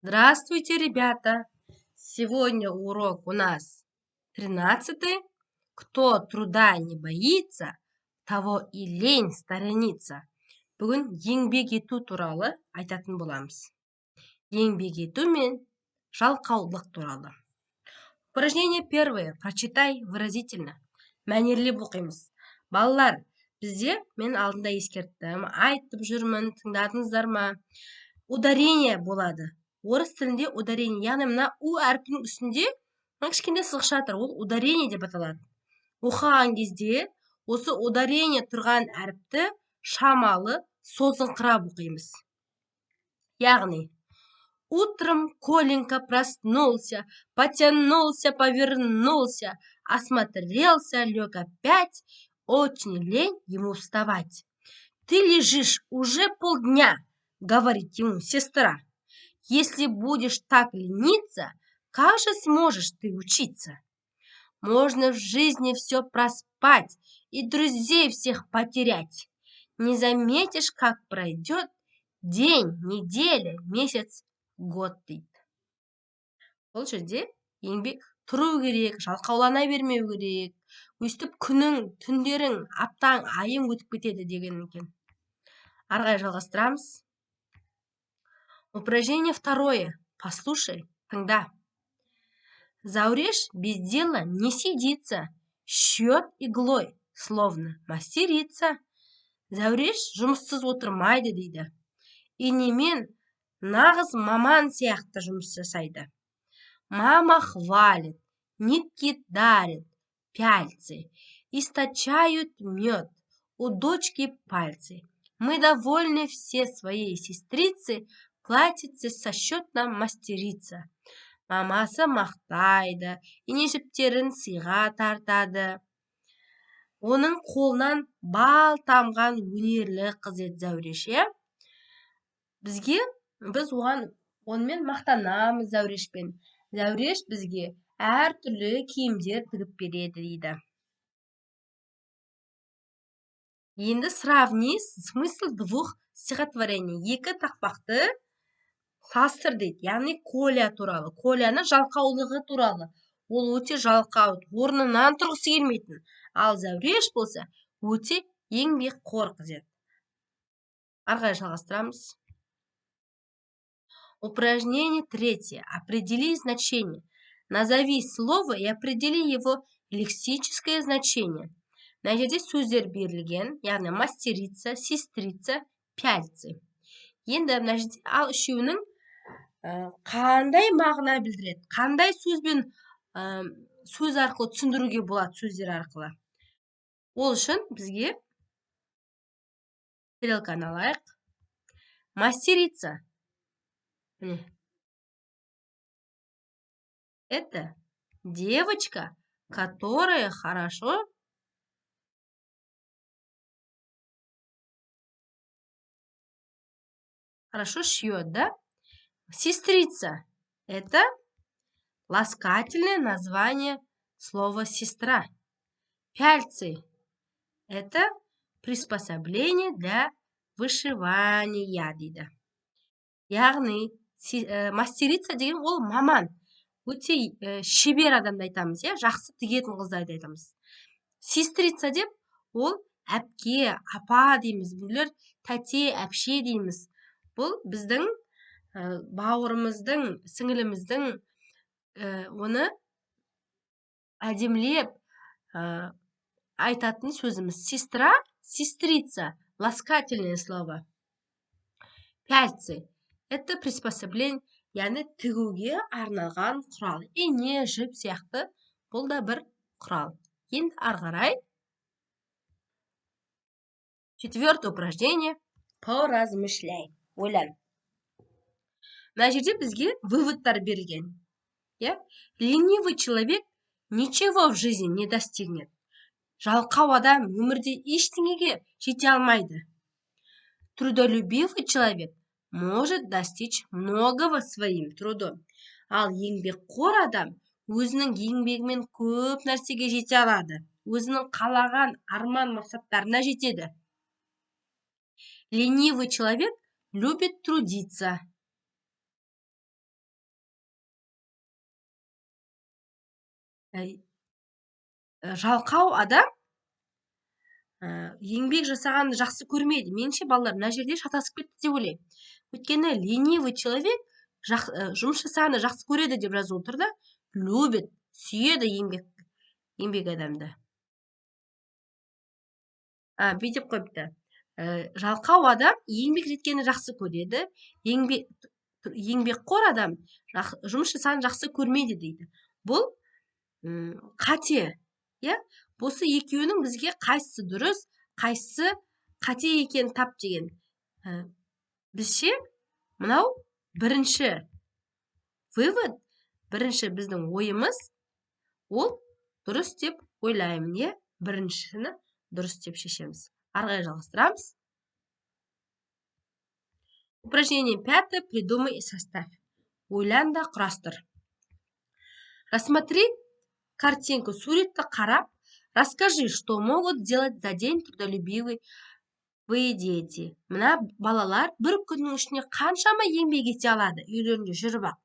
Здравствуйте, ребята! Сегодня урок у нас 13-й. Кто труда не боится, того и лень сторонится. Бүгін еңбек ету туралы айтатын боламыз. Еңбек ету мен жалқаулық туралы. Упражнение первое. Прочитай выразительно. Мәнерлеп оқимыз. Балалар, бізде мен алдында ескерттім, айтып жүрмін, тыңдадыңыздар ма? Ударение болады. Орыс тілінде ударение, яғни мына у әрпінің үстінде мына кішкентай сызықша тұр, ол ударение деп аталады. Оқыған кезде осы ударение тұрған әріпті шамалы созыңқырап оқимыз. Яғни, утром Коленька проснулся, потянулся, повернулся, осмотрелся, лег опять, очень лень ему вставать. Ты лежишь уже полдня, говорит ему сестра. Если будешь так лениться, как же сможешь ты учиться? Можно в жизни все проспать и друзей всех потерять. Не заметишь, как пройдет день, неделя, месяц, год дейді. Бұл жерде еңбек тұру керек, жалқаулана бермеу керек. Өстіп күнің, түндерің, аптаң, айың өтіп кетеді деген екен. Ары қарай жалғастырамыз. Упражнение второе. Послушай, тыңда. Зауреш без дела не сидится, шьет иглой, словно мастерица. Зәуреш жұмыссыз отырмайды дейді. Инемен нағыз маман сияқты жұмыс жасайды. Мама хвалит, нитки дарит, пяльцы, источают мед, у дочки пальцы. Мы довольны все своей сестрицы, платьице сошьет нам мастерица. Мамасы мақтайды, ине жіптерін сыйға тартады. Оның қолынан бал тамған өнерлі қыз еді Зәуреш, иә? Біз онымен мақтанамыз Зәурешпен. Зәуреш бізге әртүрлі киімдер тігіп береді дейді. Енді сравни смысл двух стихотворений. Екі тақпақты салыстыр дейді. Яғни Коля туралы, Коляның жалқаулығы туралы. Ол өте жалқау, орнынан тұрғысы келмейтін. Ал Зәуреш болса, өте еңбекқор қыз еді. Ары қарай жалғастырамыз. Упражнение третье. Определи значение. Назови слово и определи его лексическое значение. Мына жерде сөздер берілген, яғни мастерица, сестрица, пяльцы. Енді мына жерде ал үшеуінің қандай мағына білдіреді, қандай сөзбен, сөз арқылы түсіндіруге болады, сөздер арқылы. Ол үшін бізге стрелканы алайық. Мастерица. Міне. Это девочка, которая хорошо шьет, да? Сестрица. Это ласкательное название слова сестра. Пяльцы. Это приспособление для вышивания дейді. Яғни, мастерица деген ол маман. Өте шебер адамды айтамыз, иә? Жақсы тігетін қыздарды айтамыз. Сестрица деп ол әпке, апа дейміз. Біреулер тәте, әпше дейміз. Бұл біздің бауырымыздың, сіңіліміздің, оны әдемілеп айтатын сөзіміз. Сестра, сестрица, ласкательное слово. Пяльцы это приспособление, яғни тігуге арналған құрал. Ине, жіп сияқты бұл да бір құрал. Енді ары қарай. Четвертое упражнение. Поразмышляй. Ойлан. Мына жерде бізге выводтар берілген. Иә? Ленивый человек ничего в жизни не достигнет. Жалқау адам өмірде ештеңеге жете алмайды. Трудолюбивый человек может достичь многого своим трудом. Ал еңбекқор адам өзінің еңбегімен көп нәрсеге жете алады. Өзінің қалаған арман мақсаттарына жетеді. Ленивый человек любит трудиться. Жалқау адам еңбек жасағанды жақсы көрмейді. Меніңше, балалар, мына жерде шатасып кетті деп ойлаймын. Өйткені ленивый человек жұмыс жасағанды жақсы көреді деп жазылып тұр да. Любит, сүйеді еңбек адамды. Бүйтіп қойыпты. Жалқау адам еңбек еткенді жақсы көреді, еңбекқор адам жұмыс жасағанды жақсы көрмейді дейді. Бұл қате, иә? Осы екеуінің бізге қайсысы дұрыс, қайсысы қате екенін тап деген. Бізше мынау бірінші вывод, бірінші біздің ойымыз, ол дұрыс деп ойлаймын, иә? Біріншіні дұрыс деп шешеміз. Ары қарай жалғастырамыз. Упражнение пятое. Придумай и составь. Ойлан да құрастыр. Рассмотри картинку. Суретті қарап, расскажи, что могут делать за день трудолюбивые дети. Мына балалар бір күннің ішінде қаншама еңбек ете алады үйлерінде жүріп ақ.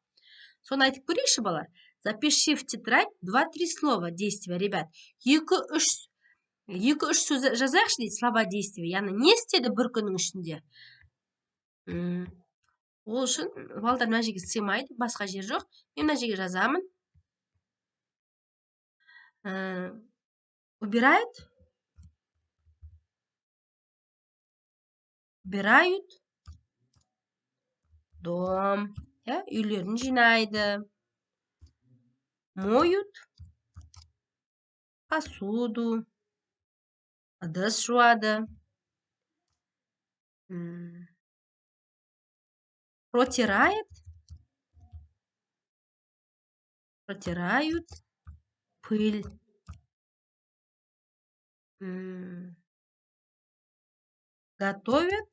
Соны айтып көрейікші, балалар. Запиши в тетрадь два-три слова действия, ребят. Екі-үш сөз жазайықшы дейді, слова действия. Яғни не істеді бір күннің ішінде? Ол үшін балдар мына жерге сыймайды, басқа жер жоқ. Мен мына жерге жазамын. Убирают. Убирают дом. Иә, үйлерін жинайды. Моют посуду. Ыдыс жуады. Протирает. Протирают пыль. Готовят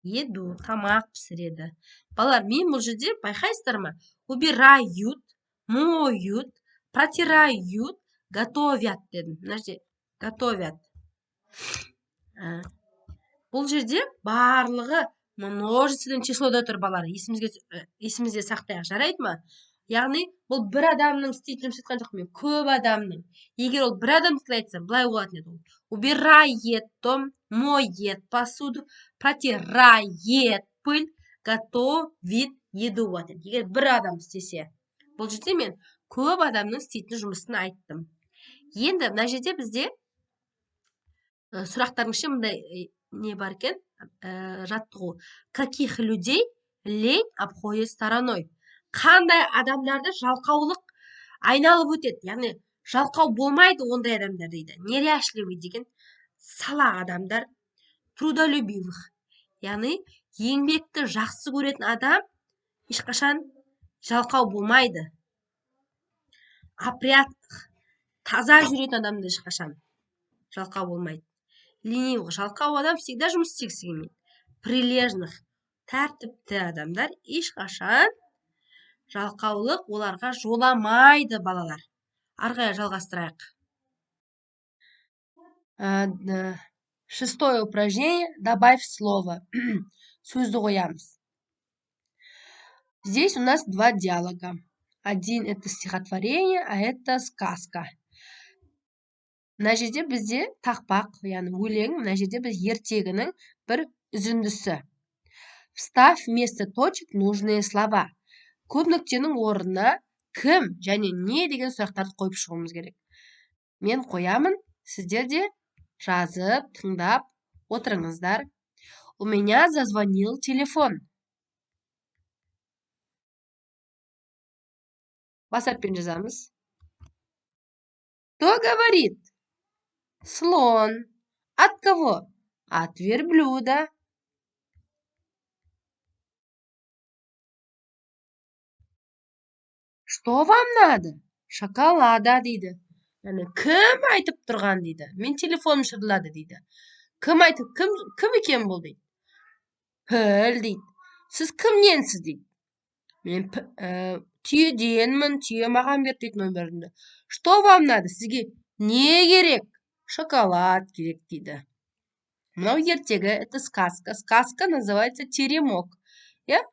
еду, тамақ пісіреді. Балалар, мен бұл жерде байқайсыздар ма? Убирают, моют, протирают, готовят дедім. Мына жерде готовят. Бұл жерде барлығы множественное числода тұр, балалар. Есімізде сақтайық, жарайды ма? Яғни бұл бір адамның істейтін жұмыс айтқан жоқпын мен, көп адамның. Егер ол бір адам тіл айтса, былай болатын еді ол. Убирает дом, моет посуду, протирает пыль, готовит еду болатын еді. Егер бір адам істесе. Бұл жерде мен көп адамның істейтін жұмысын айттым. Енді мына жерде бізде сұрақтардың ішінде мындай не бар екен, жаттығу. Каких людей лень обходит стороной? Қандай адамдарды жалқаулық айналып өтеді? Яғни жалқау болмайды ондай адамдар дейді. Неряшливый деген салақ адамдар, трудолюбивых. Яғни еңбекті жақсы көретін адам ешқашан жалқау болмайды. Опрятных, таза жүретін адам да ешқашан жалқау болмайды. Ленивых, жалқау адам всегда жұмыс істегісі келмейді. Прилежных, тәртіпті адамдар ешқашан жалқаулық оларға жоламайды, балалар. Ары қарай жалғастырайық. Шестое упражнение. Добавь слово. Сөзді қоямыз. Здесь у нас два диалога. Один это стихотворение, а это сказка. Мына жерде бізде тақпақ, яғни өлең, мына жерде біз ертегінің бір үзіндісі. Вставь вместо точек нужные слова. Көп нүктенің орнына кім және не деген сұрақтарды қойып шығуымыз керек. Мен қоямын, сіздер де жазып, тыңдап отырыңыздар. У меня зазвонил телефон. Бас әріппен жазамыз. Кто говорит? Слон. От кого? От верблюда. Что вам надо? Шоколада дейді. Яғни кім айтып тұрған дейді. Мен телефоным шырылдады дейді. Кім айтып, кім екен бұл дейді. Піл дейді. Сіз кімненсіз дейді. Мен түйеденмін, түйе маған берді дейді номерімді. Что вам надо? Сізге не керек? Шоколад керек дейді. Мынау ертегі, это сказка. Сказка называется Теремок. Иә?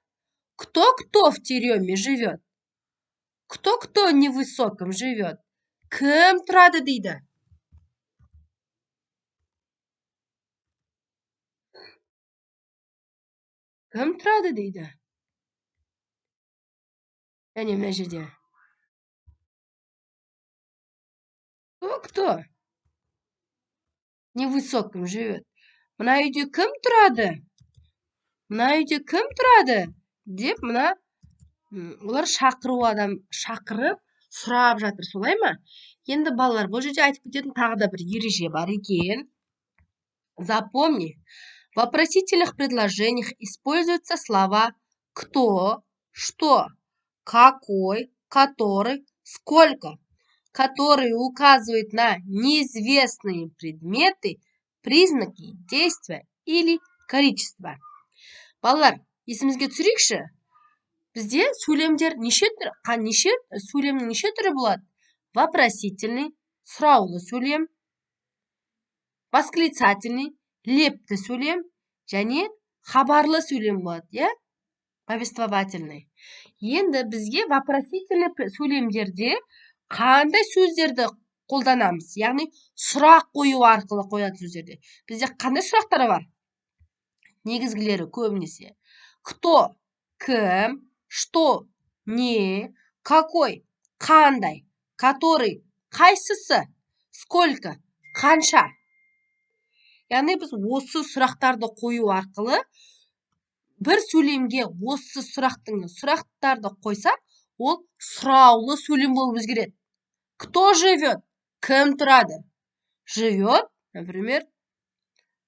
Кто-кто в тереме живет? Кто-кто невысоком живет? Кім тұрады дейді? Кім тұрады дейді? Және мына жерде. Кто-кто невысоком живет? Мына үйде кім тұрады? Мына үйде кім тұрады? Деп мына олар шақыру адам шақырып сұрап жатыр, солай ма? Енді балалар, бұл жерде айтып кететін тағы да бір ереже бар екен. Запомни, в вопросительных предложениях используются слова кто, что, какой, который, сколько, которые указывают на неизвестные предметы, признаки действия или количество. Балалар, есімізге түсірейікші. Бізде сөйлемдер неше түрі, неше сөйлемнің неше түрі болады? Вопросительный, сұраулы сөйлем, восклицательный, лепті сөйлем және хабарлы сөйлем болады, иә? Повествовательный. Енді бізге вопросительный сөйлемдерде қандай сөздерді қолданамыз? Яғни сұрақ қою арқылы қоятын сөздерде. Бізде қандай сұрақтар бар? Негізгілері көбінесе. Кто, кім, что, не, какой, қандай, который, қайсысы, сколько, қанша. Яғни біз осы сұрақтарды қою арқылы бір сөйлемге осы сұрақтарды қойсақ, ол сұраулы сөйлем болып өзгереді. Кто живет? Кім тұрады? Живет, например,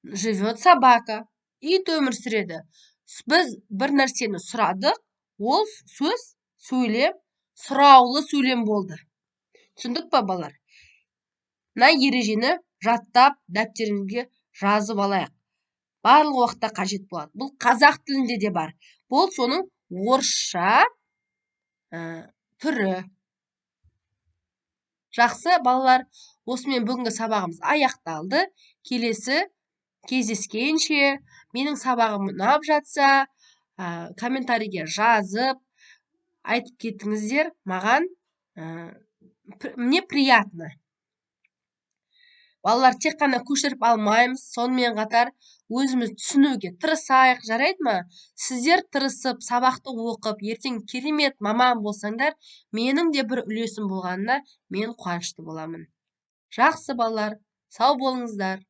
живет собака. Ит өмір сүреді. Біз бір нәрсені сұрадық, ол сөз сөйлем сұраулы сөйлем болды. Түсіндік па, балалар? Мына ережені жаттап, дәптерімізге жазып алайық. Барлық уақытта қажет болады. Бұл қазақ тілінде де бар. Бұл соның орысша түрі. Жақсы, балалар, осымен бүгінгі сабағымыз аяқталды. Келесі кездескенше, менің сабағым ұнап жатса, комментарийге жазып, айтып кетіңіздер. Маған, мне приятно. Балалар, тек қана көшіріп алмаймыз, сонымен қатар өзіміз түсінуге тырысайық, жарайды ма? Сіздер тырысып, сабақты оқып, ертең керемет маман болсаңдар, менің де бір үлесім болғанына мен қуанышты боламын. Жақсы, балалар, сау болыңыздар.